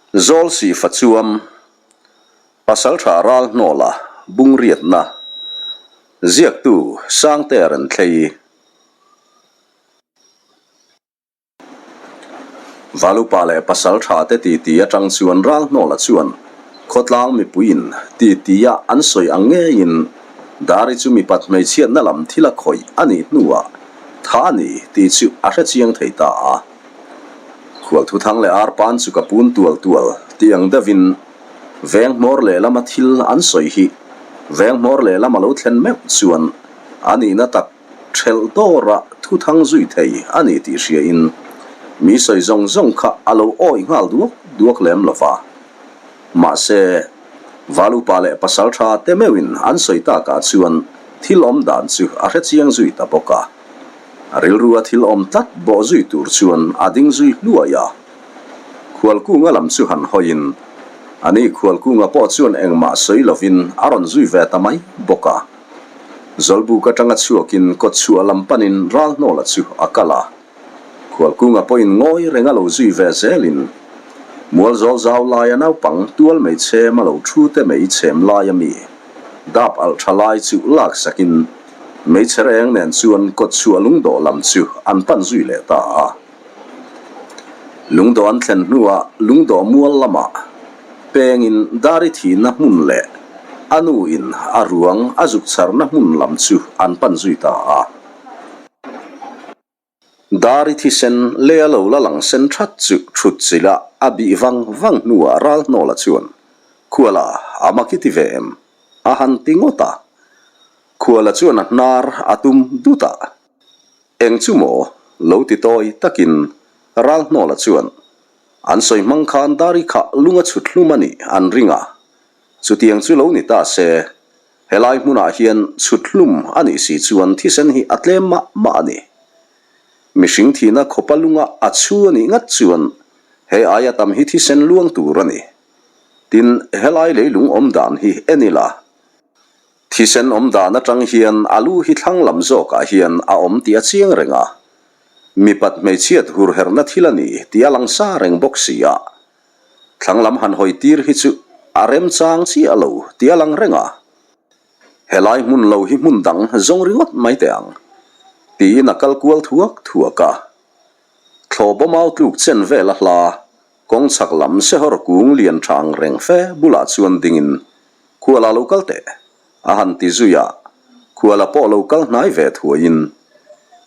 Zawl sihfa chuam Pasaltha ral hnawla bungriatna ziaktu Sangte Renthlei. Valupa leh Pasaltha te titi atang chuan ral hnawla chuan khawtlang mipuiin titia an sawi ang ngeiin Dari chu mipat hmeichhiatna lam thil a khawih a nih hnuah tha a ni tih chu a hrechiang thei ta a. Khualthuthang leh arpan chu ka pun tual tual tih ang deuhin veng hmawr lehlama thil an sawi hi veng hmawr lehlam a lo thlen meuh chuan a nihna tak thelh dawra thuthang zui thei a ni tih hriain mi sawi zawng zawng kha a lo awih nghal duak duak lem lo va. Mahse, Valupa leh Pasaltha te meuhin an sawi takah chuan thil awm dan chu a hrechiang zui ta bawk a. A rilrua thil awm tlat bawh zui tur chuan a ding zui hluai a. Khualkunga lam chu han hawiin, ani Khualkunga pawh chuan engmah sawi lovin a rawn zui ve ta mai bawk a. Zawlbuk atanga chhuakin kawtchhuah lam panin Ralhnawla chu a kal a. Khualkunga pawhin ngawi reng a lo zui ve zelin, Mualzawl zau laia naupang tual mei chhem a lo thu te mei chhem laia mi dap alh tha lai chu laksakin Hmeichhe reng nen chuan kawtchhuah lungdawh lam chu an pan zui leh ta a. Lungdawh an thlen hnuah lungdawh mual lamah pengin Dari thihna hmun leh a nuin a ruang a zuk chharna hmun lam chu an pan zui ta a. Dari thisen lei a lo la lang sen that chu thut chilh a a bih vang vang hnuah Ralhnawla chuan, Khuala, a mak i ti ve em? a han ti ngawt a. Khuala chuan a hnar a tum dut a. Eng chu maw? lo ti tawi takin Ralhnawla chuan, An sawi hmang khan Dari kha lung a chhut hlum a nih an ring a. Chutiang chu lo ni ta se, Helai hmunah hian chhut hlum a nih si chuan thisen hi a tlem mah mah a ni. Mihring thihna khawpa lunga a chhu a nih ngat chuan he aia tam hi thisen luang tur a ni. Tin, helai leilung awm dan hi en ila. Thisen awm dan atang hian a lu hi thlang lam zawkah hian a awm tih a chiang reng a. Mipat hmeichhiat hurherna thil a ni tih a lang sa reng bawk si a. Thlang lam han hawi tir hi chu a remchang chiah lo tih a lang reng a, helai hmun lo hi hmun dang zawng ringawt mai teh ang tiin a kal kual thuak thuak a. Thlawhbaw mau tluk chen vel a hla kawng chhak lam sehawr kung lian tha ang reng fe bulah chuan dingin Khuala lo kal teh a han ti zui a, Khuala pawh lo kal hnai ve thuaiin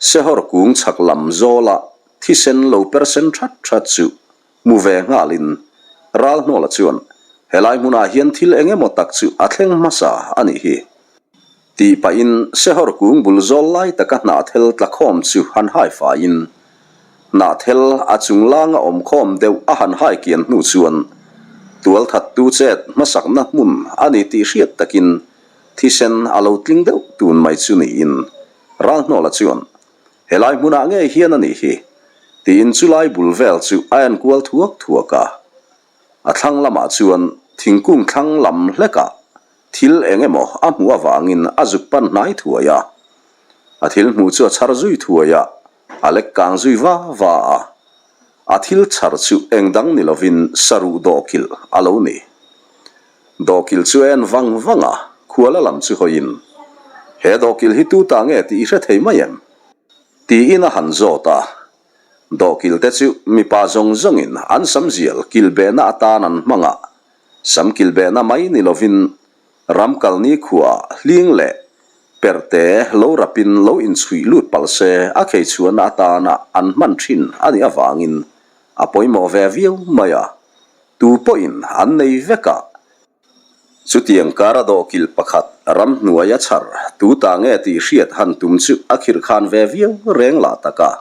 sehawr kung chhak lam zawla thisen lo per sen that that chu Hmu ve nghalin Ralhnawla chuan helai hmunah hian thil eng emaw tak chu a thleng hmasa a nih hi tih pahin Sehawr kung bul zawl lai taka hnahthel tlakhawm chu han hai faiin hnahthel a chung langa awm khawm deuh a han hai kian hnu chuan tualthattu chet hmasakna hmun a ni tih hriat takin thisen a lo tling deuh tun mai chu niin Ralhnawla chuan Helai hmunah ngei hian a nih hi, tiin chulai bul vel chu a en kual thuak thuak a. A thlang lamah chuan thingkung thlang lam hlekah thil eng emaw a hmuh avangin a zuk pan hnai thuai a. A thil hmuh chu a chhar zui thuai a, a lek kang zui va va a. A thil chhar chu eng dang ni lovin saruh dawhkilh a lo ni. Dawhkilh chu a en vang vang a, khuala lam chu hawiin, He dawhkilh hi tu ta nge tih i hre thei mai em? Tiin a han zawt a. Dawhkilh te chu mipa zawng zawngin an sam zial kilhbehna atan an hmang a, sam kilhbehna mai ni lovin ram kalni khuaah hling leh perhte lo rapin lo inchhuih lut palh se a kheichhuahna atana an hman thin a nih avangin a pawimawh ve viau mai a. Tu pawhin an nei vek a. Chutiang kara dawhkilh pakhat ramhnuai a chhar tu ta nge tih hriat han tum chu a khirh khan ve viau reng lah tak a.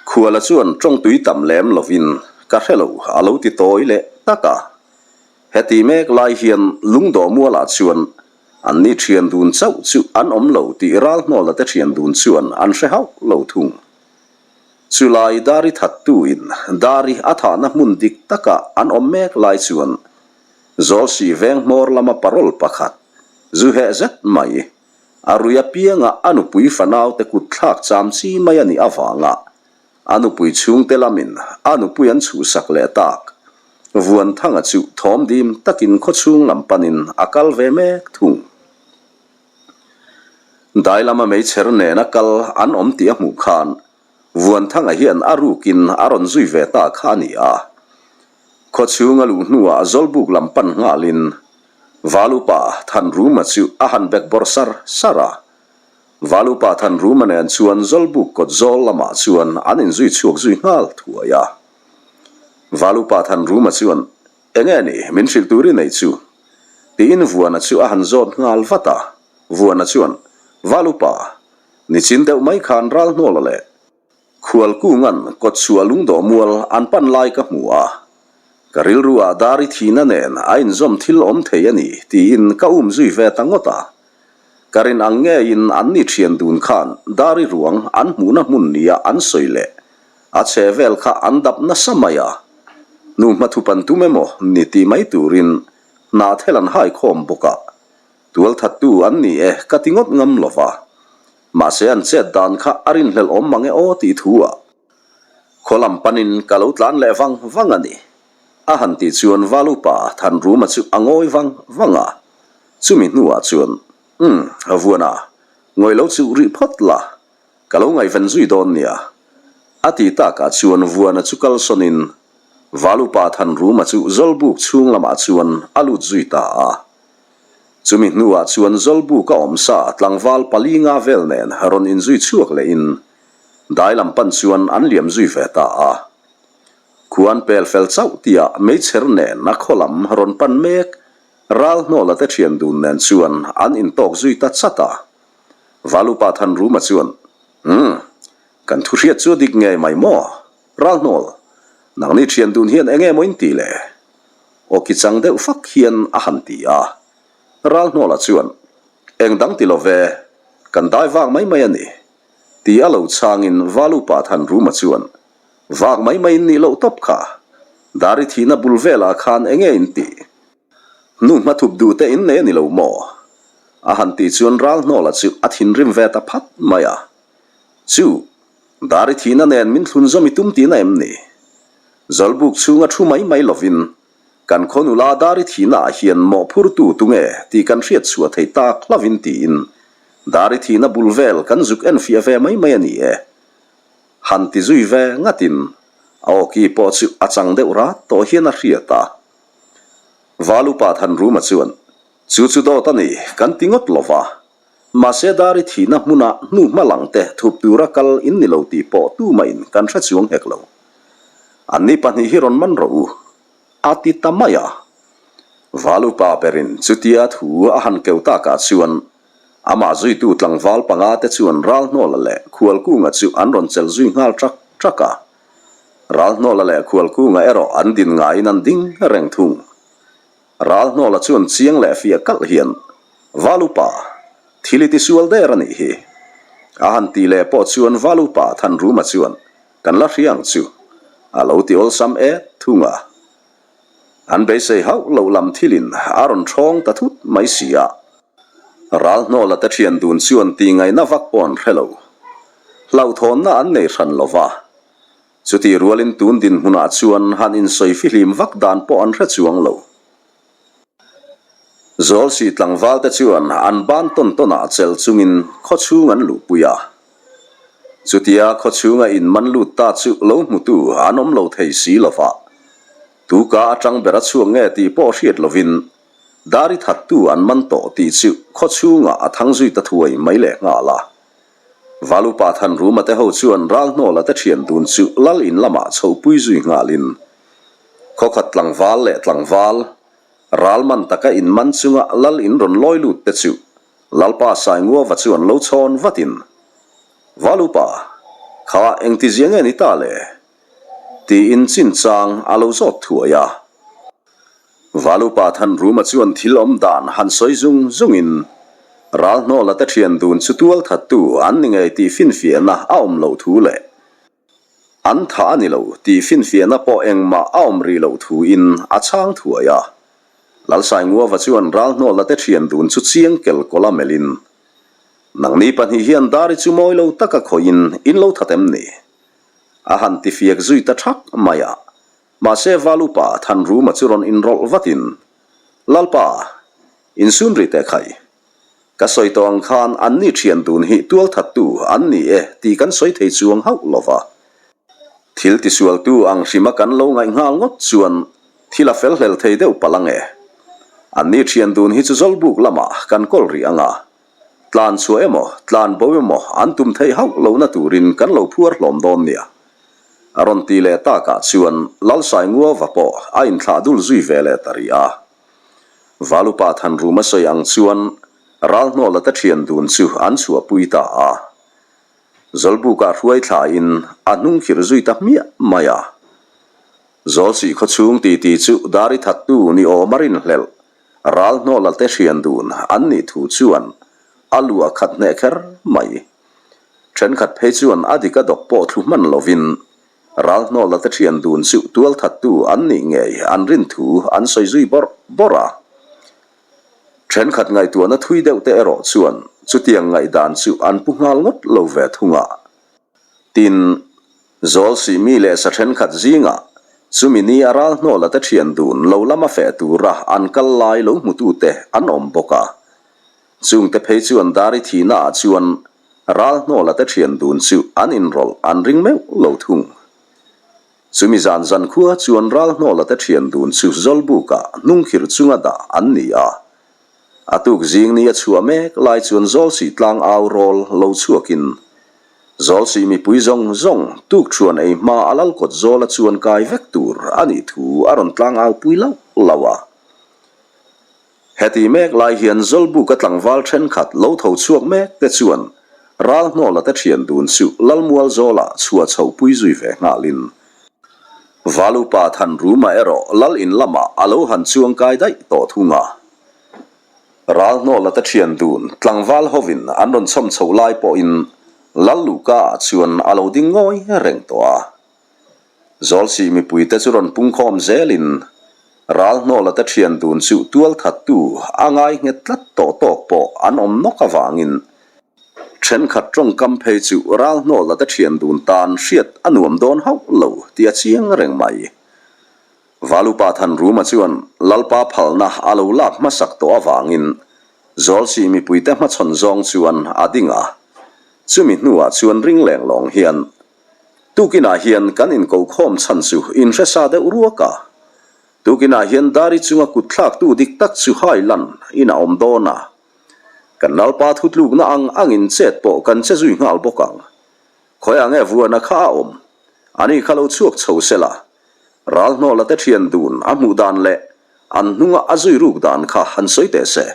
Khuala chuan tawngtui tam lem lovin ka hre lo a lo ti tawi leh tak a. Heti mek lai hian lungdawh mualah chuan anni thian dun chauh chu an awm lo tih Ralhnawla te thian dun chuan an hre hauh lo thung. Chulai Dari thattuin Dari a thahna hmun dik taka an awm mek lai chuan Zawlsi veng hmawr lama parol pakhat zu heh zet mai a rui apianga a nupui fanaute kut thlak cham chi mai a nih avanga a nupui chhungte lamin a nupui an chhuhsak leh tak. Vuanthanga chu thawm dim takin khawchhung lam panin a kal ve mek thung. Dai lama meichher nena kal an awm tih a hmuh khan Vuanthanga hian a rukin a rawn zui ve ta kha a ni a. Khawchhung a luh hnuah Zawlbuk lam pan nghalin Valupa Thanruma chu a han bek bawrh sar sar a. Valupa Thanruma nen chuan Zawlbuk kawt zawl lamah chuan an inzui chhuak zui nghal thuai a. Valupa Thanruma chuan, Enge ni, min hrilh tur i nei chu? tiin Vuana chu a han zawt nghal vat a. Vuana chuan, Valupa, nichin deuh mai khan Ralhnawla leh Khualkunga'n kawtchhuah lungdawh mual an pan lai ka hmu a, ka rilru ah dar i thihna nen a inzawm thil awm thei a ni tiin ka um zui ve ta ngawt a. Ka rin ang ngeiin an ni thian dun khan dar i ruang an hmuhna hmun nia an sawi leh a chhe vel kha an dap nasa mai a, nu hmathup an tum emaw ni tih mai turin hnahthel an hai khawm bawk a, tualthattu an ni e ka ti ngawt ngam lo va. Mahse an chet dan kha a rinhlelh awm mang e aw tih thu ah khaw lam panin ka lo tlan leh vang vang a ni. A han tih chuan Valupa Thanruma chu a ngawi vang vang a, chumi hnuah chuan Umm, Vuana, ngawih lo chuh rih phawt la, ka lo ngaihven zui dawn nia. A ti takah chuan Vuana chu kalsawnin Valupa Thanruma chu Zawlbuk chhung lamah chuan a lut zui ta a. Chumi hnuah chuan Zawlbuk a awm sa tlangval pali nga vel nen rawn inzui chhuak lehin dai lam pan chuan an liam zui ve ta a. Khuan pel fel chauh tihah meichher nen a khaw lam rawn pan mek ral hnawla te thian dun nen chuan an intawk zui ta chat a. Valupa Thanruma chuan, Umm, kan thu hriat chu a dik ngei mai maw? Ral hnawl, nangni thian dun hian enge maw in ti le? Aw ki chang deuh fak hian a han ti a. Ral hnawla chuan, Eng dang ti lo ve, kan dai vak mai mai a ni, ti a lo chhangin Valupa Thanruma chuan, Vak mai mai in nih loh tawp kha, Dari thihna bul velah khan enge in tih? Hnu hmathup duh te in nei a ni lo maw? A han tih chuan Ral hnawla chu a thinrim ve ta phat mai a. Chu, Dari thihna nen min thlun zawm i tum tihna em ni? Zawlbuk chhunga thu mai mai lovin, kan khaw nula Dari thihnaah hian mawhphurtu tunge tih kan hriat chhuah thei tak hlavin tiin Dari thihna bul vel kan zuk enfiah ve mai mai a ni e. Han ti zui ve ngatin a awki pawh chu a chang deuh rat tawh hian a hriat a. Valupa Thanruma chuan, Chu chu dawt a ni, kan ti ngawt lova. Mahse Dari thihna hmuna hnu hma lang te thup tura kal in ni lo tih pawh tumahin kan hre chuang hek lo. Anni pahnih hi rawn man rawh u, a ti ta mai a. Valupa berin chutia thu a han keu takah chuan amah zuitu tlangval panga te chuan Ralhnawla leh Khualkunga chu an rawn chelh zui nghal ṭak ṭak a. Ralhnawla leh Khualkunga erawh an din ngaiin an ding reng thung. Ralhnawla chuan chiang leh fiah kalh hian, Valupa, thil i tisual der a nih hi. A han tih leh pawh chuan Valupa Thanruma chuan, Kan la hria ang chu, a lo ti awlsam et thung a. An beisei hauh loh lam thilin a rawn ṭhawng ta thut mai si a. Ralhnawla te ṭhian dun chuan tihngaihna vak pawh an hre lo. Hlauhthawnna an nei hran lo va. Chutih rualin tun dinhmunah chuan han insawi fihlim vak dan pawh an hre chuang lo. Zawlsih tlangvalte chuan an ban tawn tawnah chelh chungin khawchhung an luhpui a. Chutia khawchhunga inman lut ta chu lo hmutu an awm lo thei si lo va. Tuka atang ber a chhuak nge tih pawh hriat lovin Dari thattu an man tawh tih chu khawchhungah a thang zui ta thuai mai leh nghal a. Valupa Thanruma te ho chuan Ralhnawla te thian dun chu lal in lamah chhohpui zui nghalin khawkhat tlangval leh tlangval ral man taka in man chunga lal in rawn lawi lut te chu Lalpa Sainguava chuan lo chhawn vatin Valupa, kha engtizia nge ni ta le? Tiin chinchang a lo zawt thuai a. Valupa Thanruma chuan thil awm dan han sawi zung zungin Ralhnawla te thian dun chu tual thattu an ni ngei tih finfiahna a awm loh thu leh an tha a ni lo tih finfiahna pawh engmah a awm rih loh thuin a chhang thuai a. Lalsainguava chuan Ralhnawla te thian dun chu chiang kel kawla melhin, Nangni pahnih hian Dari chu mawi lo taka khawihin in lo that em ni? A han tifiak zui ta thak mai a. Mahse Valupa Thanruma chu rawn inrawlh vatin, Lalpa, insun ri teh khai. Ka sawi tawh ang khan anni thian dun hi tualthattu an ni e tih kan sawi thei chuang hauh lo va. Thil tisualtu ang hrima kan lo ngaih nghal ngawt chuan thil a fel hlel thei deuh palh ang e. Anni thian dun hi chu Zawlbuk lamah kan kawl rih ang a. Tlan chhuah emaw, tlan bo emaw an tum theih hauh lohna turin kan lo phuar hlawm dawn nia. A rawn ti leh takah chuan Lalsainguava pawh a inthlah dul zui ve leh ta rih a. Valupa Thanruma sawi ang chuan Ralhnawla te thian dun chu an chhuahpui ta a. Zawlbukah hruai thlain a hnung khirh zui ta hmiah mai a. Zawlsih khawchhung titi chu Dari thattu ni awm a rinhlelh Ralhnawla te thian dun an nih thu chuan a lu a khat hneh kher mai. Thenkhat phei chuan a dik a dawk pawh thlu hman lovin Ralhnawla te thian dun chu tualthattu an nih ngei an rin thu an sawi zui bawrh bawrh a. Thenkhat ngaihtuahna thui deuh te erawh chuan chutiang ngaihdan chu an pu nghal ngawt lo ve thung a. Tin, Zawl sihmi leh sa thenkhat zingah chumi ni a ral hnawla te thian dun lo lama feh tura an kal lai lo hmutute an awm bawk a. Chungte phei chuan Dari thihnaah chuan ral hnawla te thian dun chu an inrawlh an ring meuh lo thung. Chumi zan zan khua chuan ral hnawla te thian dun chu Zawlbukah hnungkhirh chunga dah an ni a. A tuk zing ni a chhuah mek lai chuan Zawlsih tlang au rawl lo chhuakin Zawlsih mipui zawng zawng tuk thuan ei hma a lal kawt zawla chuan kai vek tur a nih thu a rawn tlang au pui lauh lauh a. Heti mek lai hian Zawlbuka tlangval thenkhat lo tho chhuak mek te chuan Ralhnawla te thian dun chu Lalmual zawlah chhuah chhoh pui zui ve nghalin Valupa Thanruma erawh Lal in lamah a lo han chuang kai daih tawh thung a. Ralhnawla te thian dun tlangval hovin an rawn chhawm chhoh lai pawhin Lal Luhka ah chuan a lo ding ngawi reng tawh a. Zawlsih mipuite chu rawn pungkhawm zelin Ralhnawla te thian dun chu tualthattu a ngai nghet tlat tawh tawk pawh an awm nawk avangin Thenkhat tawngkam phei chu Ralhnawla te thian dun tan hriat a nuam dawn hauh lo tih a chiang reng mai. Valupa Thanruma chuan Lalpa phalna a lo lak hmasak tawh avangin Zawlsih mipuite hmachhawn zawng chuan a ding a. Chumi hnuah chuan ring leng lawng hian Tukinah hian kan inkokhawm chhan chu inhresa deuh ruak a. Tukinah hian Dari chunga kutthlaktu dik tak chu hai lan in a awm dawn a. Kan Lalpa thutlukna ang angin chet pawh kan che zui nghal bawk ang. Khawiah nge vuana kha a awm? Ani kha lo chhuak chho sela. Ralhnawla te thian dun a hmuh dan leh an hnunga a zui ruk dan kha han sawi teh se.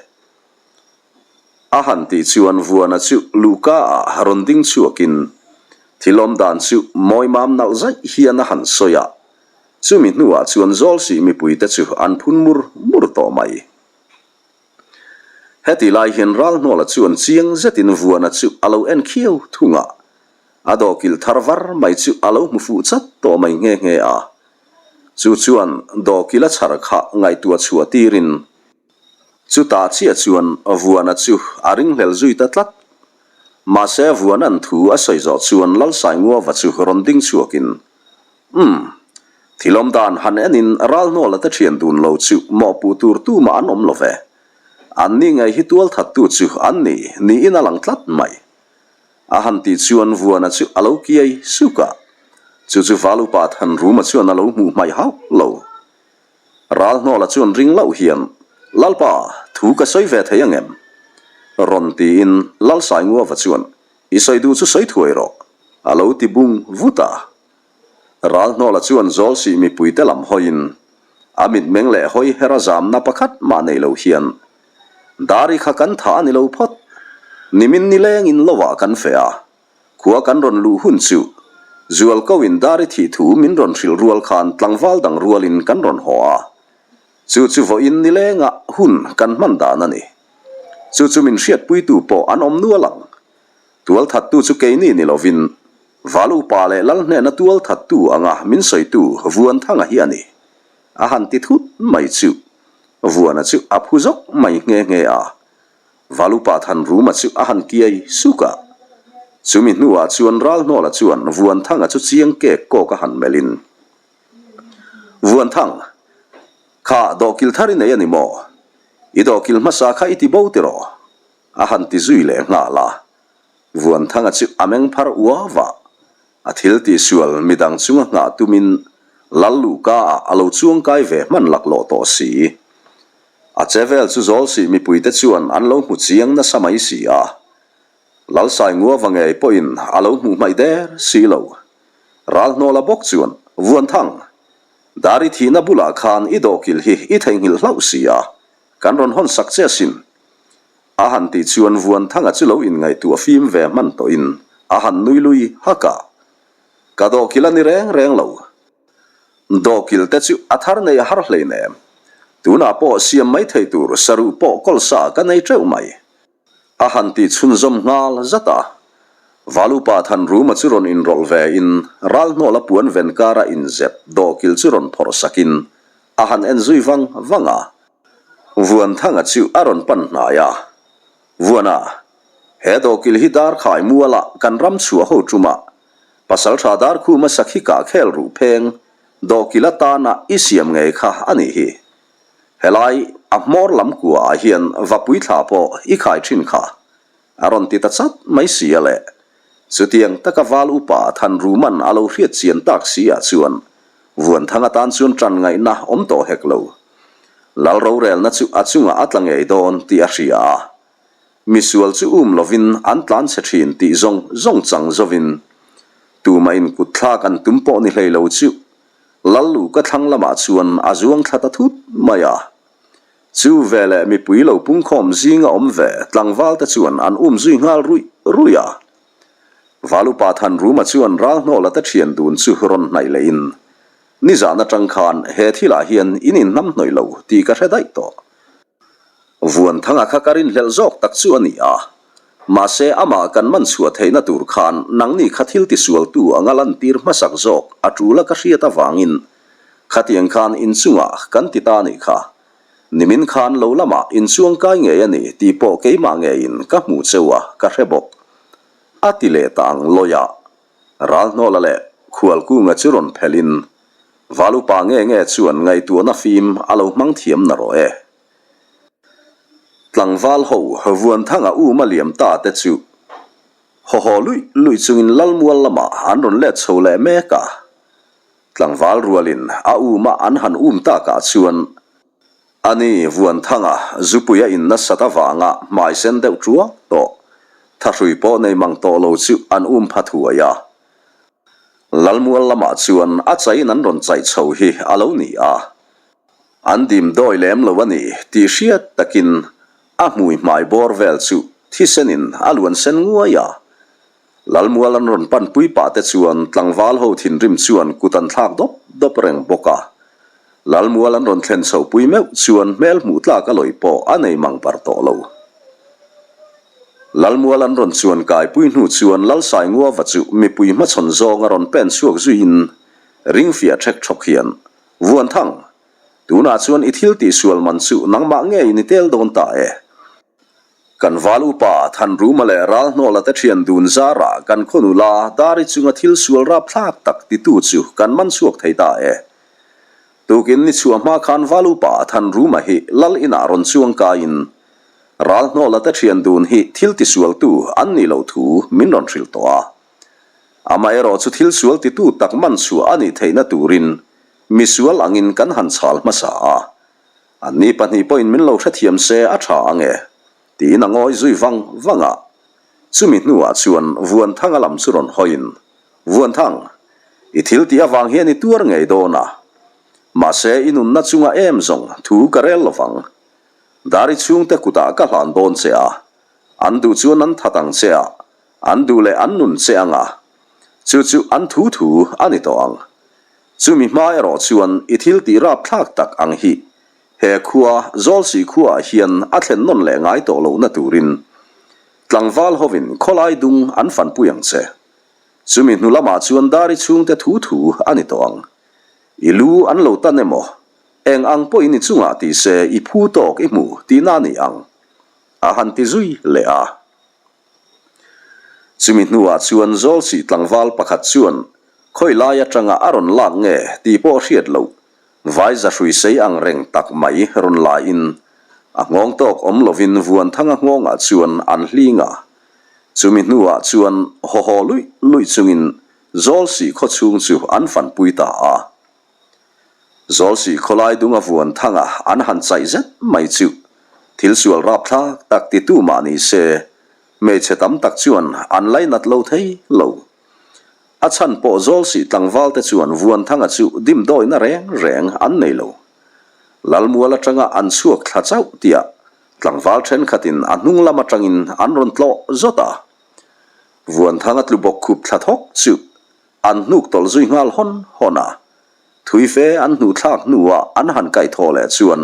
A han tih chuan vuana chu luhka ah rawn ding chhuakin thil awm dan chu mawi mam nalh zaih hian a han sawi a. Chumi hnuah chuan Zawlsih mipuite chu an phun mur mur tawh mai. Heti lai hian Ralhnawla chuan chiang zetin Vuana chu a lo en khiau thung a, a dawhkilh thar var mai chu a lo hmu fuh chat tawh mai nghe nghe a. Chu chuan dawhkilh a chhar kha ngaihtuah chhuah tirin chutah chiah chuan Vuana chu a ringhlel zui ta tlat. Mahse Vuana'n thu a sawi zawh chuan Lalsainguava chu rawn ding chhuakin Umm. Thil awm dan han enin Ralhnawla te thian dun lo chu mawhpuh tur tumah an awm lo ve. An ni ngei hi tualthattu chu an ni niin a lang tlat mai. A han tih chuan Vuana chu a lo kiai suk a. Chu chu Valupa Thanruma chuan a lo hmuh hmaih hauh lo. Ralhnawla chuan ring loh hian, Lalpa, thu ka sawi ve thei angem? Rawn tiin Lalsainguava chuan, I sawi duh chu sawi thuai rawh, a lo ti bung vut a. Ralhnawla chuan Zawlsih mipuite lam hawiin a mitmeng leh hawi her a zamna pakhat mah nei lo hian, Dari kha kan tha a ni lo phawt. Nimin nilengin lovah kan feh a, khua kan rawn luh hun chu Zualkoin Dari thih thu min rawn hrilh rual khan tlangval dang rualin kan rawn haw a. Chu chu vawiin nilengah hun kan hman dan a ni. Chu chu min hriatpuitu pawh an awm nual ang. Tualthattu chu keini ni lovin Val upa leh lal hnena tual thattu anga min sawitu Vuanthanga hi a ni. A han ti thut mai chu Vuana chu a phu zawk mai nghe nghe a. Val upa Thanruma chu a han kiai suk a. Chumi hnuah chuan Ralhnawla chuan Vuanthanga chu chiang kek kawk a han melhin. Vuanthang, kha dawhkil thar i nei a ni maw? I dawhkil hmasa kha i ti bo tiraw? A han ti zui leh nghal a. Vuanthanga chu a meng phar uau a. A thil tihsual midang chunga nghah tumin Lal Luhka-ah a lo chuangkai ve hman laklawh tawh si. A che vel chu Zawlsih mipuite chuan an lo hmu chiang nasa mai si a. Lalsainguava ngei pawhin a lo hmuh hmaih der si lo. Ralhnawla bawk chuan, Vuanthang! Dar i thihna bulah khan i dawhkilh hi i theihnghilh hlauh si a, kan rawn hawn sak che asin. A han tih chuan Vuanthanga chu lo inngaihtuah fim ve hman tawhin a han nui lui hak a. Ka dawhkilh a ni reng reng lo. Dawhkilh te chu a thar nei a har hleinem. Tunah pawh siam mai thei tur saruh pawh kawlsa ka nei teuh mai. A han tih chhunzawm nghal zat a. Valupa Thanruma chu rawn inrawlh ve in Ralhnawla puan ven kara inzep dawhkilh chu rawn phawrh sakin a han en zui vang vang a. Vuanthanga chu a rawn pan hnai a, Vuana, he dawhkilh hi Darkhai muala kan ram chhuah ho ṭuma Pasalṭha Darkhuma sakhi kah khel ruh pheng dawhkilh atana i siam ngei kha a nih hi. Helai a hmawr lam kuaah hian vapui thla pawh i khai ṭhin kha. A rawn ti ta chat mai si a le. Chutiang taka val upa Thanruman a lo hriat chian tak si ah chuan Vuanthang atan chuan ṭan ngaihna awm tawh hek lo. Lal rorelna chu a chungah a tla ngei dawn tih a hria a. Misual chu um lovin an tlan chhe ṭhin tih zawng zawng chang zovin tumah in kut thlak an tum pawh ni hlei lo chu Lal Luka thlang lamah chuan a zuang thla ta thut mai a. Chu veleh mipui lo pungkhawm zinga awm ve tlangval te chuan an um zui nghal ruih ruih a. Valupa Thanruma chuan Ralhnawla te thian dun chu rawn hnaih leh in, Nizan atang khan he thilah hian in inhnam hnawih lo tih ka hre daih tawh. Vuanthanga kha ka rinhlelh zawk tak chu a ni a. Mahse amah kan man chhuah theihna tur khan nangni kha thil tisualtu anga lantir hmasak zawk a tul a ka hriat avangin Khatiang khan inchungah kan ti ta nih kha. Nimin khan lo lamah inchuang kai ngei a ni tih pawh keimah ngeiin ka hmu cheu a, ka hre bawk. A ti leh ta ang lawi a. Ralhnawla leh Khualkunga chu rawn phelhin Valupa nge nge chuan ngaihtuahna fim a lo hmang thiam na rawh e. Tlangval ho Vuanthanga uma liam ta te chu haw haw luih luih chungin Lalmual lamah an rawn let chho leh mek a. Tlangval rualin a uma an han um takah chuan ani Vuanthanga zupui a in nasat avanga hmai sen deuh ṭuak tawh, thahrui pawh nei mang tawh lo chu an um pha thuai a. Lalmual lamah chuan a chaiin an rawn chaih chho hi a lo ni a, an dim dawi lem lo a ni tih hriat takin a hmui hmai bawr vel chu thisenin a luan sen nguai a. Lalmual an rawn panpui pah te chuan tlangval ho thinrim chuan kut an thlak dawp dawp reng bawk a. Lalmual an rawn thlen chho pui meuh chuan hmel hmuh tlak a lawi pawh a nei mang bar tawh lo. Lalmual an rawn chuan kai pui hnu chuan Lalsainguava chu mipui hmachhawn zawng a rawn pen chhuak zuiin ring fiah ṭhek ṭhawk hian, Vuanthang, tunah chuan i thil tihsual man chu nangmah ngeiin i tel dawn ta e. Kan val upa Thanruma leh Ralhnawla te thian dun zarah kan khaw nula Dari chunga thil sual rapthlak tak titu chu kan man chhuak thei ta e. Tukin ni chhuah hma khan val upa Thanruma hi lal inah rawn chuang kaiin Ralhnawla te thian dun hi thil tisualtu an nih loh thu min rawn hrilh tawh a. Amaherawh chu thil sual titu tak man chhuah a nih theihna turin misual angin kan han chhal hmasa a. Anni pahnih pawhin min lo hrethiam se a tha ang e, tiin a ngawi zui vang vang a. Chumi hnuah chuan Vuanthanga lam chu rawn hawiin, Vuanthang, i thil tih avang hian i tuar ngei dawn a. Mahse, i nunna chunga em zawng thu ka rel lovang. Dari chhungte kutah ka hlan dawn che a, an duh chuan an that ang che a, an duh leh an nun che ang a. Chu chu an thu thu a ni tawh ang. Chumi hma erawh chuan i thil tih rapthlak tak ang hi he khua Zawlsih khuaah hian a thlen nawn leh ngai tawh lohna turin tlangval hovin khawlai dung an fanpui ang che. Chumi hnu lamah chuan Dari chhungte thu thu a ni tawh ang. I lu an lo tan emaw, eng ang pawhin i chungah ti se i phu tawk i hmu tihna a ni ang, a han ti zui leh a. Chumi hnuah chuan Zawlsih tlangval pakhat chuan khawi lai atanga a rawn lak nge tih pawh hriat loh. Vai zahrui sei ang reng tak mai rawn laiin a nghawng tawk awm lovin Vuanthanga nghawngah chuan an hling a. Chumi hnuah chuan haw haw luih luih chungin Zawlsih khaw chhung chu an fanpui ta a. Zawlsih khawlai dunga Vuanthanga an han chaih zet mai chu thil sual rapthlak tak titu mah ni se, hmeichhe tam tak chuan an lainat lo thei lo. A chhan pawh Zawlsih tlangval te chuan Vuanthanga chu dimdawina reng reng an nei lo. Lalmual atanga an chhuak thla chauh tiah tlangval thenkhatin a hnung lam atangin an rawn tlawh zawt a. Vuanthanga tlu bawk khup thla thawk chu an hnuk tawlh zui nghal hawn hawn a. Thui fe an hnuh thlak hnuah an han kaih thaw leh chuan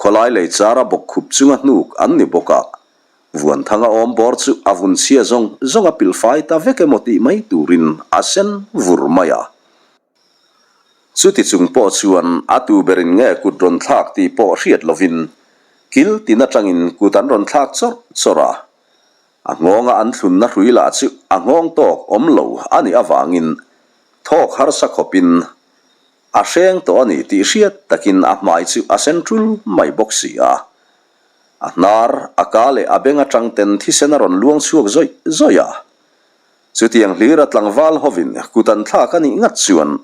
khawlai lei chara bawk khup chunga hnuk an ni bawk a. Vuanthanga awm bawr chu a vun chhia zawng zawng a pilh fai ta vek emaw tih mai turin a sen vur mai a. Chuti chung pawh chuan a tu berin nge kut rawn thlak tih pawh hriat lovin kil tin atangin kut an rawn thlak chawrh chawrh a. A nghawnga an thlunna hrui lah chu a nghawng tawk awm lo a nih avangin thawk harsa khawpin a hreng tawh a ni tih hriat takin a hmai chu a sen tul mai bawk si a. A hnar, a ka leh a beng atang ten thisen a rawn luang chhuak zawih zawih a. Chutiang hlira tlangval hovin kut an thlak a nih ngat chuan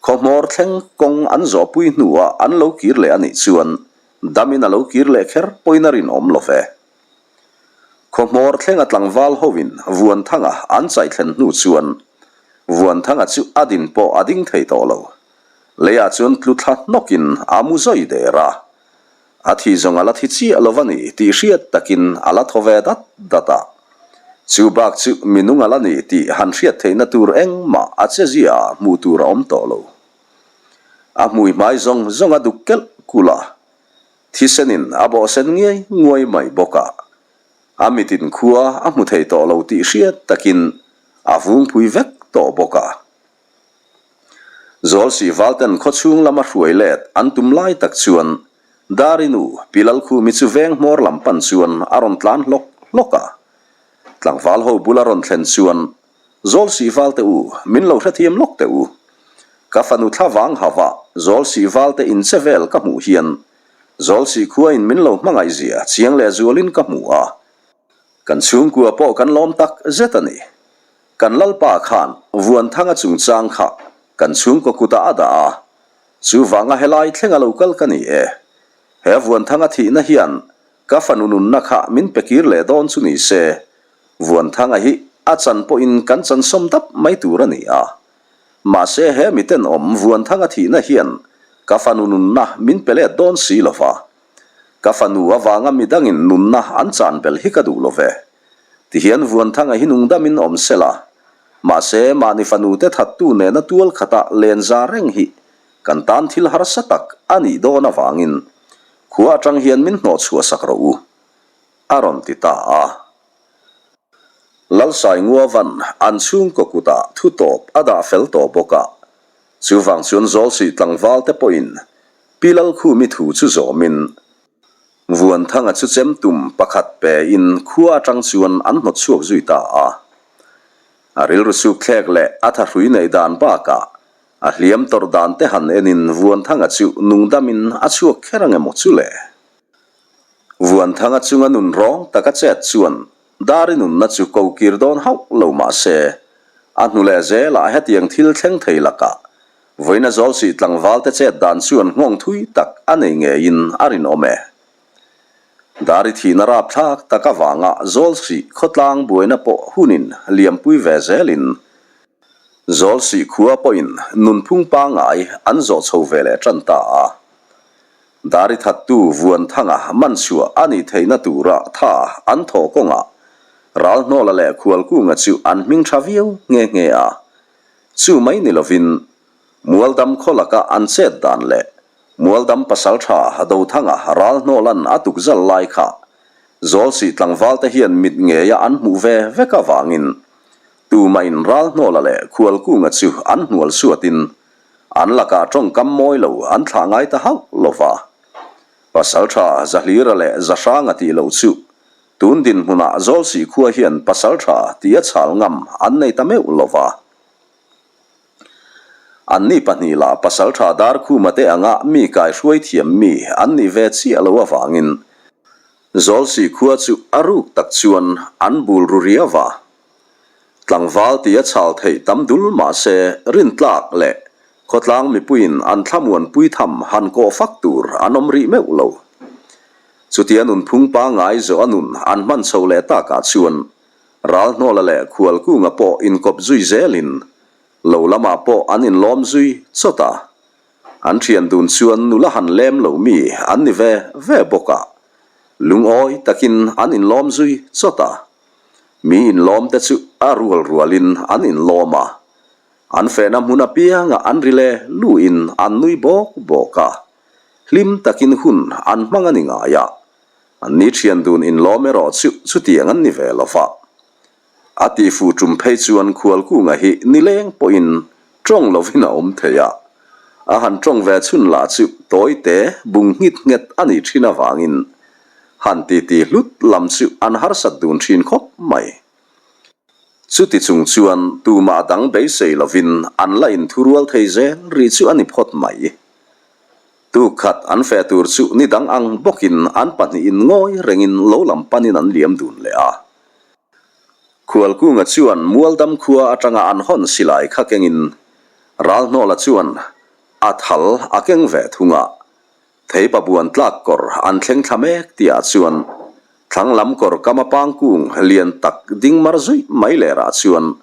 khawhmawr thleng kawng an zawhpui hnuah an lo kir leh a nih chuan damin a lo kir leh kher pawhin a rinawm lo ve. Khawhmawr thlenga tlangval hovin Vuanthanga an chaih thlen hnu chuan Vuanthanga chu a din pawh a ding thei tawh lo. Leiah chuan tlu thla hnawkin a mu zawi der a. A thi zawng a la thi chiah lo va ni tih hriat takin a la thaw ve dat dat a. Chu bak chu minung a la ni tih han hriat theihna tur engmah a che zia hmuh tur a awm tawh lo. A hmui hmai zawng zawng a duk kelh kulh a, thisenin a bawhsen ngiai nguai mai bawk a. A mitin khua a hmu thei tawh lo tih hriat takin a vungpui vek tawh bawk a. Zawlsih Valten khawchhung lama hruai let an tum lai tak chuan Dari nu Pi Lalkhumi chu veng hmawr lam pan chuan a rawn tlan hlawk hlawk a. Tlangval ho bula rawn thlen chuan, Zawlsih Valte u, min lo hrethiam lawk teh u. Ka fanu thla vang hava Zawlsih Valte in che vel ka hmuh hian Zawlsih khua in min lo hmangaih zia chiang leh zualin ka hmu a. Kan chhungkua pawh kan lawm tak zet a ni. Kan Lalpa khan Vuanthanga chungchang kha kan chhungkaw kutah a dah a, chuvanga helai thlenga lo kal ka ni e. He Vuanthanga thihna hian ka fanu nunna kha min pe kir leh dawn chu ni se, Vuanthanga hi a chan pawhin kan chan sawm dap mai tur a ni a. Mahse he mitenawm Vuanthanga thihna hian ka fanu nunna min pe let dawn si lo va. Ka fanu avanga midangin nunna an chan belh hi ka duh lo ve. Tihian Vuanthanga hi nungdamin awm sela, mahse mahni fanute thattu nena tual khata len za reng hi kan tan thil harsa tak a nih dawn avangin khua atang hian min hnawh chhuah sak rawh u, a rawn ti ta a. Lalsainguavan an chhungkaw kutah thu tawp a dah fel tawh bawk a, chuvang chuan Zawlsih tlangval te pawhin Pi Lalkhumi thu chu zawmin Vuanthanga chu chem tum pakhat pe in khua atang chuan an hnawt chhuak zui ta a. A rilru suk thlek leh a thahrui neih dan bakah a hliam tawrh dan te han en in Vuanthanga chu nungdam in a chhuak kher ang emaw chu le. Vuanthanga chunga nun rawng tak a chet chuan Dari nunna chu ko kir dawn hauh lo mah se, a hnu leh zelah hetiang thil thleng thei lakah Vawiina Zawlsih tlangvalte chet dan chuan nghawng thui tak a nei ngeiin a rinawm e. Dari thihna rapthlak tak avanga Zawlsih khawtlang buaina pawh hunin liampui ve zelin Zawlsih khua pawhin nunphung pangngai an zawh chho ve leh tan ta a. Dari thattu Vuanthanga man chhuah a nih theihna tura tha an thawh kawngah Ralhnawla leh Khualkunga chu an hming tha viau nghe nghe a. Chu mai ni lovin, Mualdam khaw laka an chet dan leh Mualdam pasaltha Dothanga ral hnawlan a tukzal lai kha Zawlsih tlangvalte hian mit ngeia an hmuh ve vek avangin tumahin ral hnawla leh Khualkunga chu an hnual suatin an lakah tawngkam mawi lo an thlah ngai ta hauh lo va. Pasaltha Zahlira leh Zahranga tih loh chu Tun dinhmunah Zawlsih khua hian pasal tha tia chhal ngam an nei ta meuh lo va. Anni pahnih lah pasaltha Darkhuma te anga mi kaihruai thiam mi an nih ve chiah lo avangin Zawlsih khua chu a ruk tak chuan an bul ru riau a. Tlangval tia chhal theih tam dul mah se rintlak leh khawtlang mipuiin an thlamuanpui tham han kawh fak tur an awm rih meuh lo. Chutia nunphung pangngai zawh a nun an hman chho leh takah chuan Ralhnawla leh Khualkunga pawh inkawp zui zelin lo lamah pawh an inlawm zui chawt a. An thian dun chuan nula han lem lo mi an ni ve ve bawk a, lungawi takin an inlawm zui chawt a. Mi inlawm te chu a rual rualin an inlawm a, an fehna hmun apianga an ri le luin an nui bawk bawk a, hlim takin hun an hmang a ni ngai a. An ni thian dun inlawm erawh chu chutiang an ni ve lo va. A tihfuh tum phei chuan Khualkunga hi nileng pawhin tawng lovin a awm thei a, a han tawng ve chhun lah chu tawite bung nghit nghet a nih thin avangin han titi hlut lam chu an harsat dun thin khawp mai. Chuti chung chuan tumah dang beisei lovin an la inthurual thei zel ri chu a ni phawt mai. Tuk khat an feh tur chu ni dang ang bawkin an pahnihin ngawi rengin lo lam panin an liam dun leh a. Khualkunga chuan Mualdam khua atanga an hawn silai kha kengin Ralhnawla chuan a thal a keng ve thung a. Theipa buan tlak kawr an thleng thla mek tihah chuan thlang lam kawr kama pangkung lian tak ding mar zuih mai lerah chuan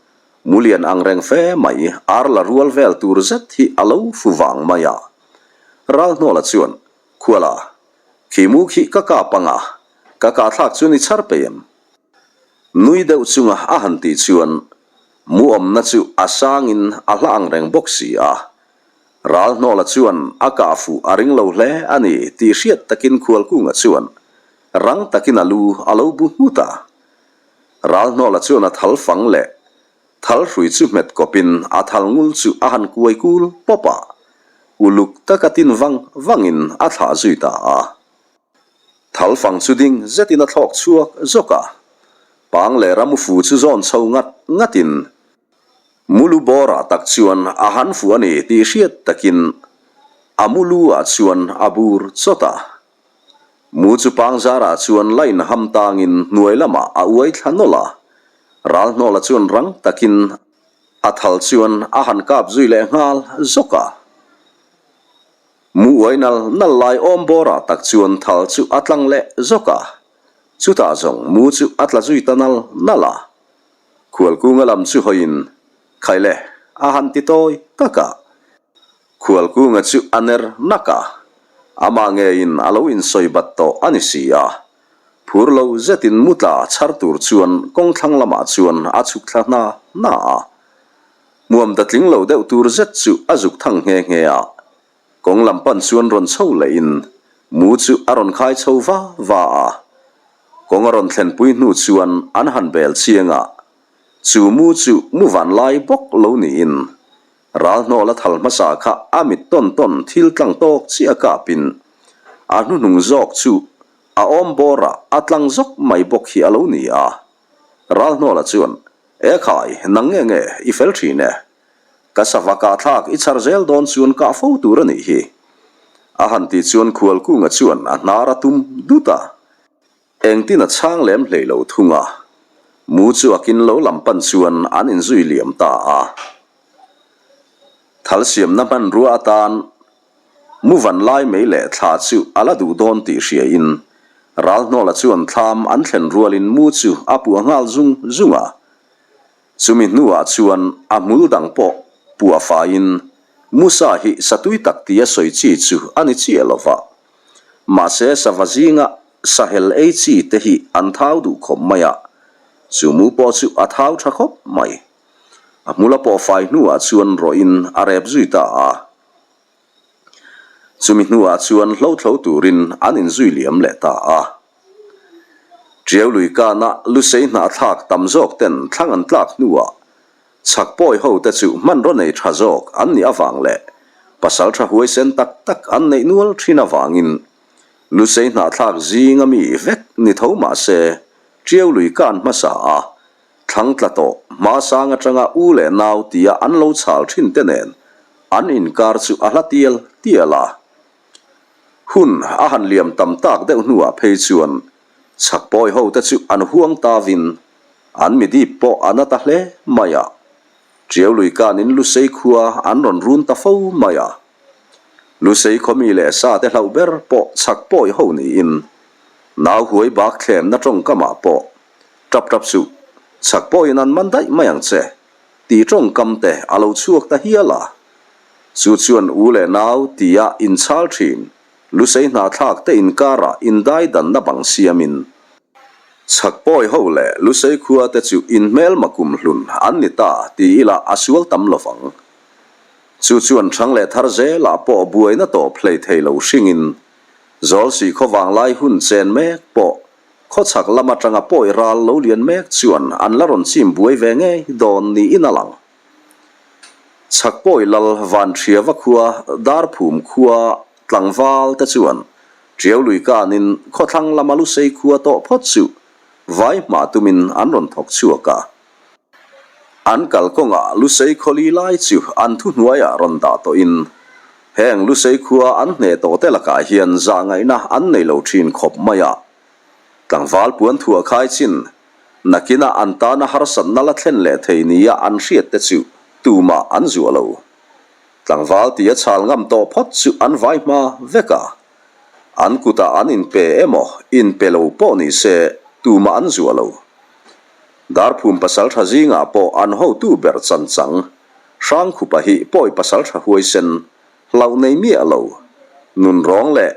mulian ang reng fe mai ar la rual vel tur zet hi a lo fu vang mai a. Ralhnawla chuan, Khuala, khi mu khi ka kap anga, ka kahthlak chu ni chhar pei em? Nui deuh chunga a han tih chuan mu awmna chu a sangin a hla ang reng bawk si a. Ralhnawla chuan a kah fuh a ring lo hle a ni tih hriat takin Khualkunga chuan rang takin a lu a lo bu nghut a. Ralhnawla chuan a thal fang leh thal hrui chu hmet kawpin a thal ngul chu a han kuai kul pawp a, uluk taka tin vang vangin a thlah zui ta a. Thal fang chu ding zetin a thlawk chhuak zawk a, pang leh ram fu chu zawn chho ngat ngatin mulu bawrah tak chuan a han fu a ni tih hriat takin a mulu ah chuan a bur chawt a. Mu chu pang zarah chuan line ham tangin hnuai lamah a uai thla nawlh a, Ralhnawla chuan rang takin a thal chuan a han kap zui leh nghal zawk a. Mu uai nal nal lai awm bawrah tak chuan thal chu a tlang leh zawk a, chutah zawng mu chu a tla zui ta nal nal a. Khualkunga lam chu hawiin, Khai le, a han ti tawi tak a. Khualkunga chu a ner nak a, amah ngeiin a lo insawi bat tawh a ni si a. Phur lo zetin mu tla chhar tur chuan kawng thlang lamah chuan a chhuk thla hna hna a. Hmuam da tling lo deuh tur zet chu a zuk thang nghe nghe a, kawng lam pan chuan rawn chho lehin mu chu a rawn khai chho va va a. Kawng a rawn thlenpui hnu chuan an han bel chiang a, chu mu chu mu van lai bawk lo niin Ralhnawla thal hmasa kha a mit tawn tawn thil tlang tawk chiah kapin a hnuhnung zawk chu a awm bawrah a tlang zawk mai bawk hi a lo ni a. Ralhnawla chuan E khai, nang nge nge, i fel thin e. Ka sava kah thlak i chhar zel dawn chuan kah fo tur a nih hi. A han tih chuan Khualkunga chuan a hnar a tum dut a. Engtin a chhang lem hlei lo thung a. Mu chu a kin lo lam pan chuan an inzui liam ta a. Thal siamna hmanrua atan Mu van lai mei leh thla chu a la duh dawn tih hria in Ralhnawla chuan thlam an thlen rualin mu chu a puah nghal zung zung a. Chumi hnuah chuan a hmul dang pawh puah faiin Musa hi satui tak tia sawi chi chu a ni chiah lo va. Mahse sava zinga sahel ei chi te hi an thau duh khawp mai a, chu mu pawh chu a thau tha khawp mai. A hmul a pawh fai hnuah chuan rawhin a rep zui ta a. Chumi hnuah chuan hlothlo turin an inzui liam leh ta a. Tiau lui kana lusei hnahthlak tam zawk ten thlang an tlak hnuah chhak pawi ho te chu hmanraw nei tha zawk an nih avang leh pasal tha huaisen tak tak an neih nual thin avangin lusei hnahthlak zinga mi vek ni tho mah se Tiau lui kan hmasa a Thlang tla tawh, hma sang atanga u leh nau tia an lo chhal thin te nen. an inkar chu a hla tial tial a. Hun a han liam tam tak deuh hnuah phei chuan chhakpawi ho te chu an huang tavin an midip pawh a na ta hle mai a. Ṭiau lui kanin Lusei khua an rawn run ta fo mai a. Lusei khaw mi leh sa te hlauh ber pawh chhakpawi ho niin nau huai bak thlemna ṭawngkamah pawh Ṭap ṭap suh, chhak pawhin an man daih mai ang che, tih ṭawngkam te a lo chhuak ta hial a. Chu chuan u leh nau tia inchhal ṭhin, Lusei hnahthlak te inkarah indai danna bang siamin, chhak pawi ho leh Lusei khua te chu inhmelma kum hlun an ni ta ti ila a sual tam lovang. Chu chuan ṭhang leh thar zelah pawh buaina tawp hlei thei lo hringin, Zawlsih khawvanglai hun chen mek pawh Khawchhak lam atanga pawi ral lo lian mek chuan an la rawn chim buai ve ngei dawn niin a lang. Chhak pawi lal Vanhriava khua Darphum khua tlangval te chuan Tiau lui kanin khawthlang lama Lusei khua tawh phawt chu vai hma tumin an rawn thawk chhuak a. An kalkawngah Lusei khawli lai chu an thuhnuaiah rawn dah tawhin heng Lusei khua an hneh tawhte lakah hian zahngaihna an nei lo thin khawp mai a. Tlangval puan thuah khai chin nakinah an tana harsatna la thlen leh thei nia an hriat te chu tumah an zuah lo. Tlangval tia chhal ngam tawh phawt chu an vai hma vek a. An kutah an inpe emaw inpe lo pawh ni se tumah an zuah lo. Darphum pasaltha zingah pawh an hotu ber chanchang Hrangkhupa hi pawi pasaltha huaisen hlauh nei miah lo, nunrawng leh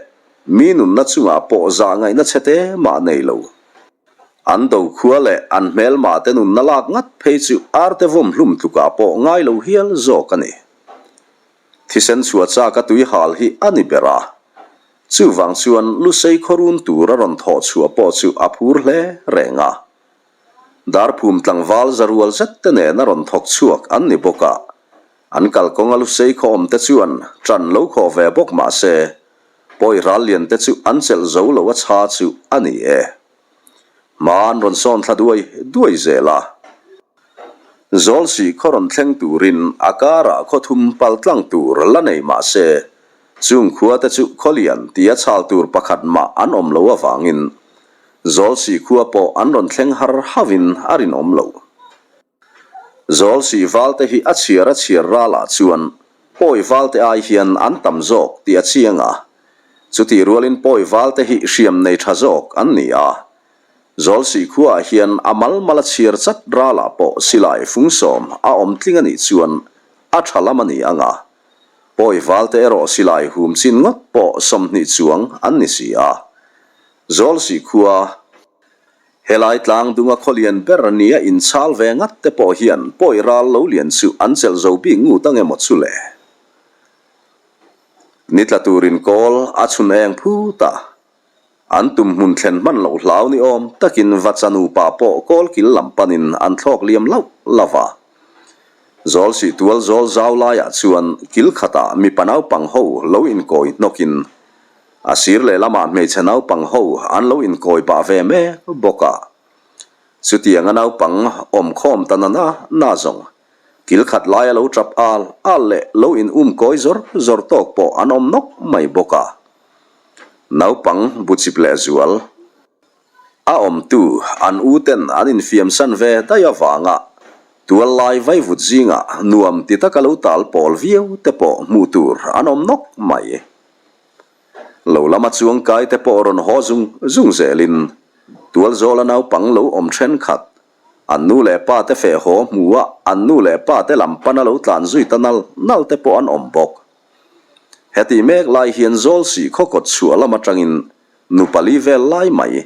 mi nunna chungah pawh zah ngaihna chhe te mah nei lo. An do khua leh an hmelma te nunna lak ngat phei chu arte vawm hlum tlukah pawh ngai lo hial zawk a ni. Thisen chhuah chak a tui hal hi a ni ber a. Chuvang chuan Lusei khawrun tur a rawn thawh chhuah pawh chu a phur hle reng a. Darphum tlangval zarual zet te nen a rawn thawk chhuak an ni bawk a. An kalkawnga Lusei khaw awm te chuan ṭan lo khawh ve bawk mah se, pawi ral lian te chu an chelh zo lo a chha chu a ni e. Hma an rawn sawn thla duai duai zel a. Zawlsih khaw rawn thleng turin a karah khaw thum pal tlang tur la nei mah se, chung khua te chu khaw lian tia chhal tur pakhat mah an awm lo avangin Zawlsih khua pawh an rawn thleng har hauhin a rinawm lo. Zawlsih valte hi a chhiar a chhiar ralah chuan pawi valte ai hian an tam zawk tih a chiang a, chutih rualin pawi valte hi hriam nei tha zawk an ni a. Zawlsih khuaah hian a mal mal a chhiar chat ralah pawh silai fungsawm a awm tling a nih chuan a tha lam a ni ang a, pawi valte erawh silai hum chin ngawt pawh 20 chuang an ni si a. Zawlsih khua. Helai tlang dunga khaw lian ber nia inchhal ve ngat te pawh hian pawi ral lo lian chu an chelh zo bik ngut ang emaw chu le? Ni tla turin kawl a chhun eng phut a, an tum hmun thlen hman loh hlau ni awm takin Vacha nupa pawh kawl kil lam panin an thlawk liam lauh lauh a. Zawlsih tual zawl zau laiah chuan kil khatah mipa naupang ho lo inkawi hnawkin A sir lehlamah hmeichhe naupang ho an lo inkawi pah ve mek bawk a. Chutianga naupang awm khawm ta na na na zawng, kil khat laia lo tap al al leh lo in um kawi zawr zawr tawk pawh an awm nawk mai bawk a. Naupang bu chip leh zual a awmtu an u ten an infiamsan ve daih avanga tual lai vaivut zingah nuam ti taka lo tal pawl viau te pawh hmuh tur an awm nawk mai. Lo lama chuang kai te pawh rawn haw zung zung zelin tualzawla naupang lo awm thenkhat, an nu leh pa te feh haw hmuha an nu leh pa te lam pana lo tlan zui ta nal nal te pawh an awm bawk. Heti mek lai hian Zawlsih khaw kawt chhuah lam atangin nu pali vel lai mai,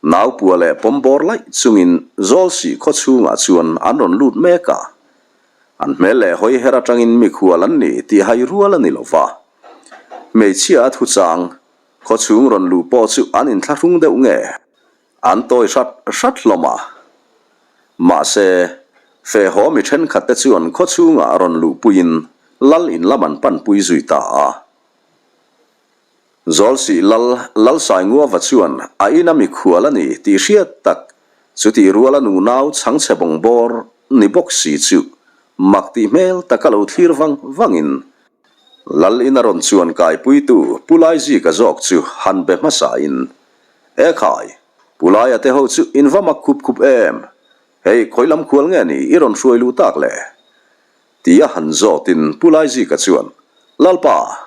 naupua leh pawmbawr laih chungin Zawlsih khaw chhungah chuan an rawn lut mek a. An hmel leh hawi her atangin mikhual an ni tih hai rual a ni lo va. Hmeichhia a thuchang, khawchhung rawn luh pawh chu an inthlahrung deuh nge? An tawi hrat hrat hlawm a. Mahse, fehhaw mi thenkhat te chuan khawchhungah rawn luhpuiin lal in lam an panpui zui ta a. Zawlsih lal Lalsainguava chuan a ina mikhual a ni tih hriat tak, chutih ruala nunau chhangchhe bawng bawr ni bawk si chu mak tih hmel taka lo thlir vang vangin. Lal in a rawn chuan kaipuitu Pu Laizika zawk chu han be hmasa in, E khai, Pu Laia te ho chu in va mak khup khup em? Hei, khawi lam khual nge ni i rawn hruai luh tak le? Tia han zawtin Pu Laizika chuan, Lalpa,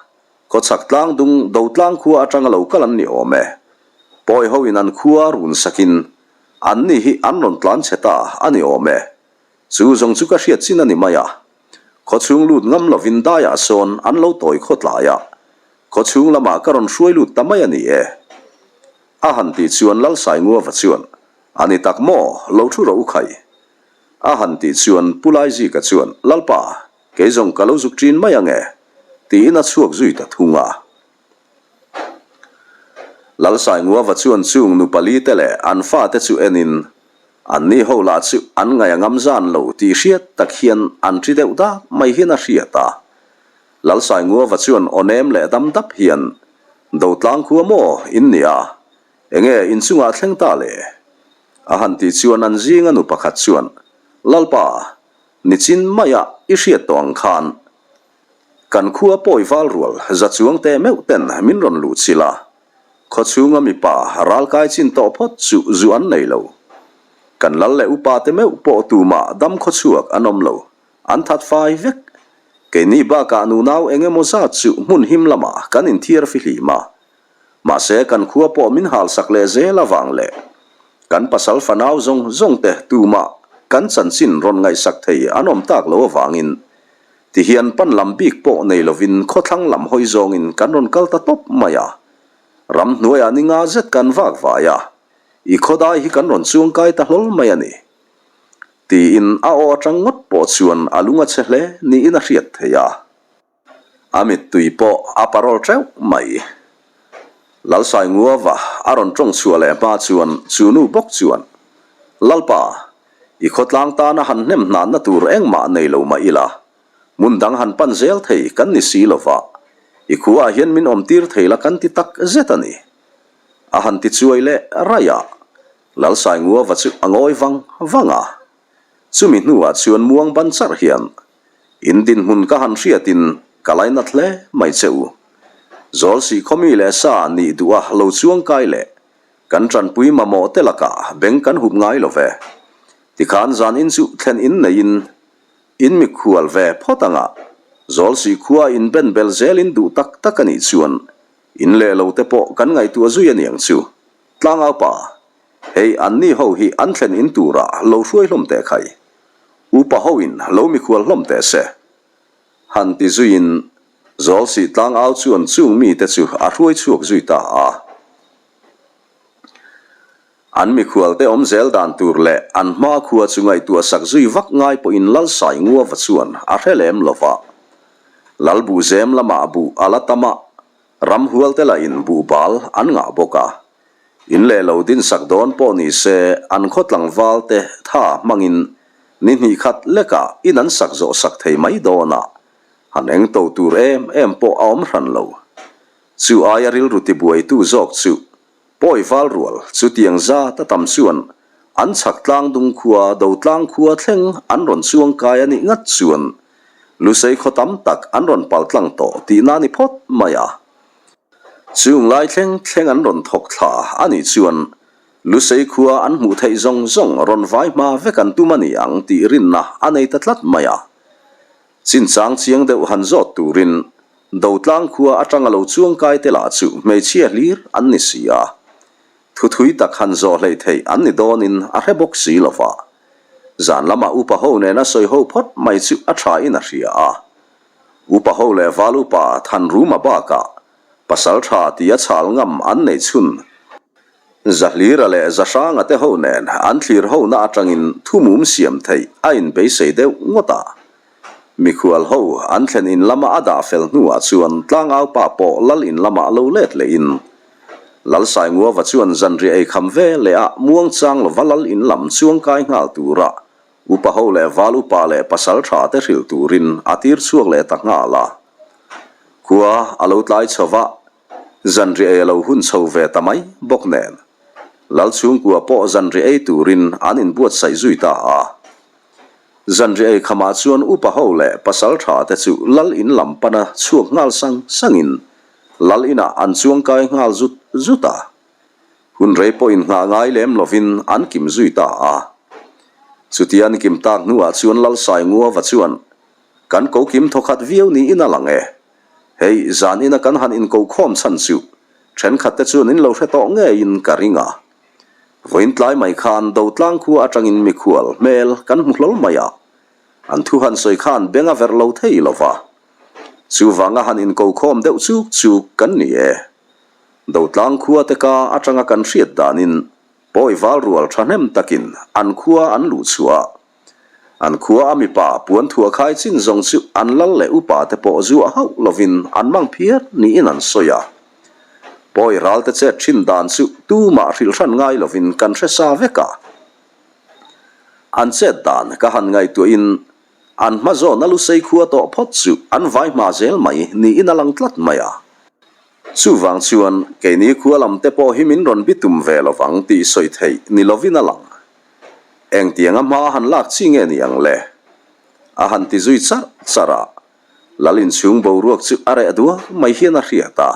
Khawchhak tlang dung do tlang khua atanga lo kal an ni awm e. Pawi ho in an khua run sakin an ni hi an rawn tlan chhe ta a ni awm e. Chu zawng chu ka hriat chin a ni mai a. Khawchhung lut ngam lovin daiah sawn an lo tawi khaw tlai a. Khawchhung lamah ka rawn hruai lut ta mai a ni e. A han tih chuan Lalsainguava chuan, A ni tak maw, lo thu rawh u khai. A han tih chuan Pu Laizika chuan, Lalpa, Kei zawng ka lo zuk ṭin mai ang e, tiin a chhuak zui ta thung a. Lalsainguava chuan chung nu pali te leh an fate chu enin, anni ho lah chu an ngaih a ngam zan lo tih hriat tak hian an ṭi deuh dak mai hian a hriat a. Lalsainguava chuan aw nem leh dam dap hian, Dotlang khua maw in nia, enge inchungah thleng ta le? A han tih chuan an zinga nu pakhat chuan, Lalpa, Nichin maia i hriat tawh ang khan kan khua pawi val rual za chuang teh meuh ten min rawn luh chilh a, khaw chhunga mipa ralkai chin tawh phawt chu zu an nei lo. Kan lal leh upa te meuh pawh tumah dam khaw chhuak an awm lo, an that fai vek. Keini bakah nunau eng emaw zat chu hmun him lamah kan inthiar fihlim a, Mahse, kan khua pawh min halsak leh zel avang leh kan pasal fanau zawng zawng te tumah kan chanchin rawn ngaihsak thei an awm tak lo avangin tihian pan lam bik pawh nei lovin khawthlang lam hawi zawngin kan rawn kal ta tawp mai a. Ramhnuaiah ni nga zet kan vak vai a, i khawdai hi kan rawn chuangkai ta hlawl mai a ni. Tiin a aw atang ngawt pawh chuan a lung a chhe hle niin a hriat theih a. A mittui pawh a parawl teuh mai. Lalsainguava a rawn tawng chhuah leh hma chuan chu nu bawk chuan, Lalpa, i khawtlang tana han hnem hnanna tur engmah nei lo mah ila, hmun dang han pan zel thei kan ni si lova, i khuaah hian min awmtir thei la kan ti tak zet a ni. A han ti chuai leh raih a, Lalsainguava chu a ngawi vang vang a. Chumi hnuah chuan muang ban charh hian in dinhmun ka han hriatin ka lainat hle mai che u. Zawlsih khawmi leh sa nih duh a lo chuang kai leh kan tanpui mamawh te lakah beng kan hup ngai lo ve. Tikhan zan in chu thlen in neiin in mikhual ve phawt anga Zawlsih khua in ben bel zelin duh tak tak a nih chuan in leh lo te pawh kan ngaihtuah zui a niang chu. Tlangaupa, hei anni ho hi an thlen in tura lo hruai hlawm teh khai. Upa ho in lo mikhual hlawm teh se. Han ti zuiin Zawlsih tlangau chuan chung mite chu a hruai chhuak zui ta a. An mikhual te awm zel dan tur leh an hma khua chu ngaihtuah sak zui vak ngai pawhin Lalsai Nguava chuan a hre lem lova. Lalbuhzem lamah buh a la tam a, Ramhual te lah in buhbal an ngah bawk a, in leh lo dinsak dawn pawh ni se an khaw tlangval te tha hmangin ni hnih khat lekah in an sak zawh sak thei mai dawn a, han eng to tur em em pawh a awm hran lo. Chu aia rilru tibuaitu zawk chu Pawi val rual chutiang zat a tam chuan an chhak tlang dung khua do tlang khua thleng an rawn chuang kai a nih ngat chuan Lusei khaw tam tak an rawn pal tlang tawh tihna ni phawt mai a. Chung lai thleng thleng an rawn thawk thla a nih chuan Lusei khua an hmuh theih zawng zawng rawn vai hma vek an tum a ni ang tih rinna a nei ta tlat mai a. Chinchang chiang deuh han zawt turin Dotlang khua atanga lo chuangkai te lah chu hmeichhia hlir an ni si a, thuthui tak han zawh hleih theih an ni dawnin a hre bawk si lo va. Zan lamah upa ho nena sawi ho phawt mai chu a tha in a hria a. Upa ho leh val upa Thanruma bakah pasal tha tia chhal ngam an neih chhun Zahlira leh Zahranga te ho nen an thlir hona atangin thumum siam theih a inbeisei deuh ngawt a. Mikhual ho an thlen in lama a dah fel hnuah chuan tlangaupa pawh lal in lamah lo let lehin Lalsainguava chuan zanriah ei kham ve leh a muangchang lova lal in lam chuangkai nghal tura upa ho leh val upa leh pasal tha te hrilh turin a tir chhuak leh ta nghal a. Khua a lo tlai chho va, Zanriah ei a lo hun chho ve ta mai bawk nen, Lalchhungkua pawh zanriah ei turin an inbuatsaih zui ta a. Zanriah ei khamah chuan upa ho leh pasal tha te chu lal in lam pana chhuak nghal sang sangin lal inah an chuang kai nghal zut zut a. Hun rei pawh inngah ngai lem lovin an kim zui ta a. Chutia an kim tak hnuah chuan lal Sainguava chuan, Kan ko kim thawkhat viau niin a lang e. Hei, zan ina kan han inkokhawm chhan chu thenkhat te chuan in lo hre tawh ngeiin ka ring a. Vawiin tlai mai khan Dotlang khua atangin mikhual hmel kan hmu hlawl mai a, an thu han sawi khan beng a verh lo thei lo va. Chuvanga han inkokhawm deuh chuk chuk kan ni e. Dotlang khua te ka atanga kan hriat danin pawi val rual thahnem takin an khua an luh chhuah a. An khua a mipa puan thuah khai chin zawng chu an lal leh upa te pawh zuah hauh lovin an mang phiar niin an sawi a. Pawi ral te chet thin dan chu tumah hrilh hran ngai lovin kan hre sa vek a. An chet dan ka han ngaihtuahin an hma zawn a lusei khua tawh phawt chu an vai hma zel mai niin a lang tlat mai a. Chuvang chuan keini khua lam te pawh hi min rawn bitum ve lovang tih sawi theih ni lovin a lang. Engtianga hma han lak chi nge ni ang le? A han ti zui charh charh a, Lal inchhung boruak chu a reh duar mai hian a hriat a.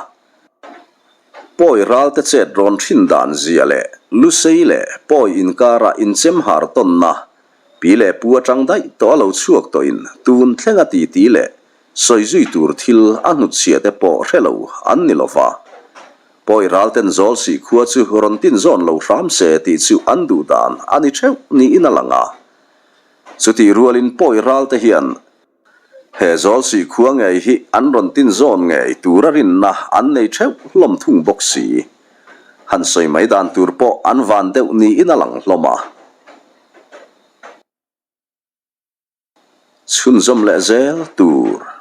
Pawi ralte chet rawn thin dan zia leh Lusei leh Pawi inkara inchem har tawnna pi leh pu atang daih tawh a lo chhuak tawhin tun thlenga titi leh sawi zui tur thil a hnutchhia te pawh hre lo an ni lova. Pawi ralten zawl sih khua chu rawn tin zawn lo hram se tih chu an duh dan a ni theuh niin a lang a. Chutih rualin pawi ralte hian he zawl sih khua ngei hi an rawn tin zawn ngei tura rinna an nei theuh hlawm thung bawk si. Han sawi mai dan tur pawh an van deuh niin a lang hlawm a. Chhunzawm leh zel tur.